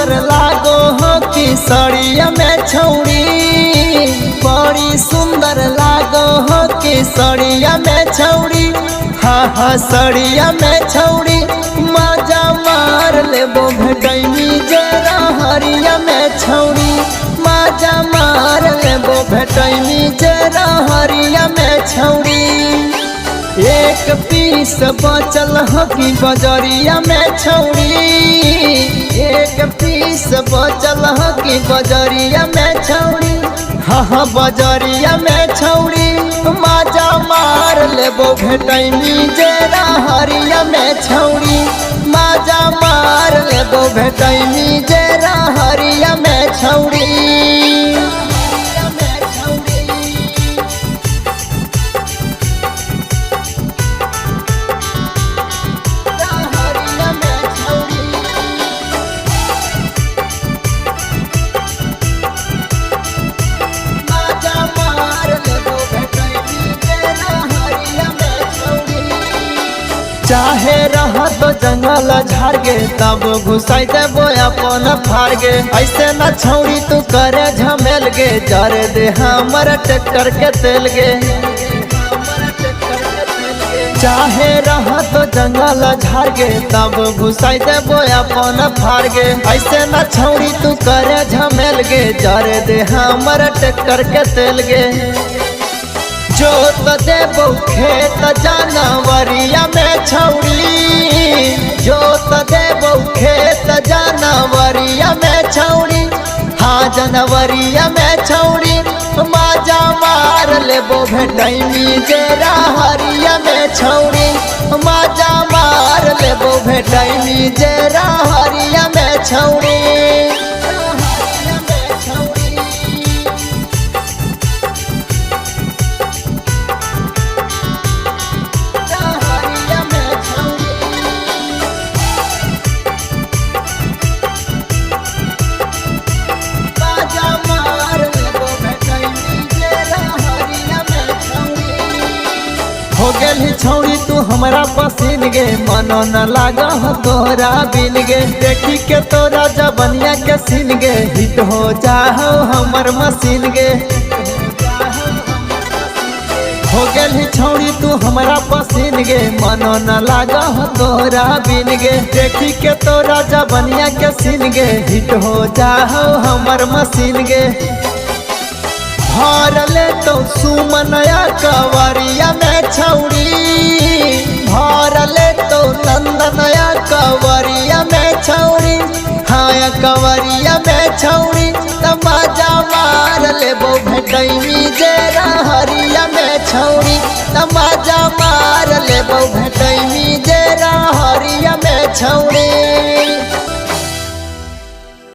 सुंदर लागो हो कि सड़िया में छौड़ी, बड़ी सुंदर लागो हो कि सड़िया में छौड़ी। हाँ हाँ सड़िया में छौड़ी, मजा मार लेबो भेटैनी जरा हरिया में छौड़ी, मजा मार लेबो भेटैनी जरा हरिया में छौड़ी। एक पीस बचल हो कि बजरिया में छौड़ी, एक पीस बचल हो कि बजरिया में छौड़ी। हाँ हाँ बजरिया में छौड़ी, मजा मार लेबो भेटैनी जरा हरिया में छौड़ी, मजा मार लेबो भेटैनी जरा हरिया में छौड़ी। चाहे रह तो जंगल झाड़ गे, तब घुसाई देबो अपन फाड़ गे। ऐसे न छौड़ी तू करे झमेल गे, जर दे हमर ट्रैक्टर के तेल गे। चाहे रह तो जंगल झाड़ गे, तब घुसाई देबो अपन फाड़ गे। ऐसे न छौड़ी तू करे झमेल गे, जर दे हमर ट्रैक्टर के तेल गे। जोत देबो खेत जानवरिया में छौड़ी, जोत देबो खेत जानवरिया में छौड़ी। हाँ जनवरिया में छौड़ी, मजा मार लेबो भेटैनी जरा हरिया में छौड़ी, मजा मार लेबो भेटैनी जरा हरिया में छौड़ी। हो गेल छौड़ी तू हमरा पसीन गे, मनो न लागा हो तोरा बिन गे। देखी के तोरा जबनिया के सीन गे, हिट हो जाहो हमर मशीन गे। हो गेल छौड़ी तू हमरा पसीन गे, मनो न लागा हो तोरा बिन गे। देखी के तोरा जबनिया के सीन गे, हिट हो जाहो हमर मशीन गे। भरले तो सुमनया कवरिया में छौड़ी, भरले तो नंदनया कवरिया में छौड़ी। हाँ कवरिया में छौड़ी, मजा मार लेबो भेटैनी जरा हरिया में छौड़ी, मजा मार लेबो भेटैनी जरा हरिया में छौड़ी।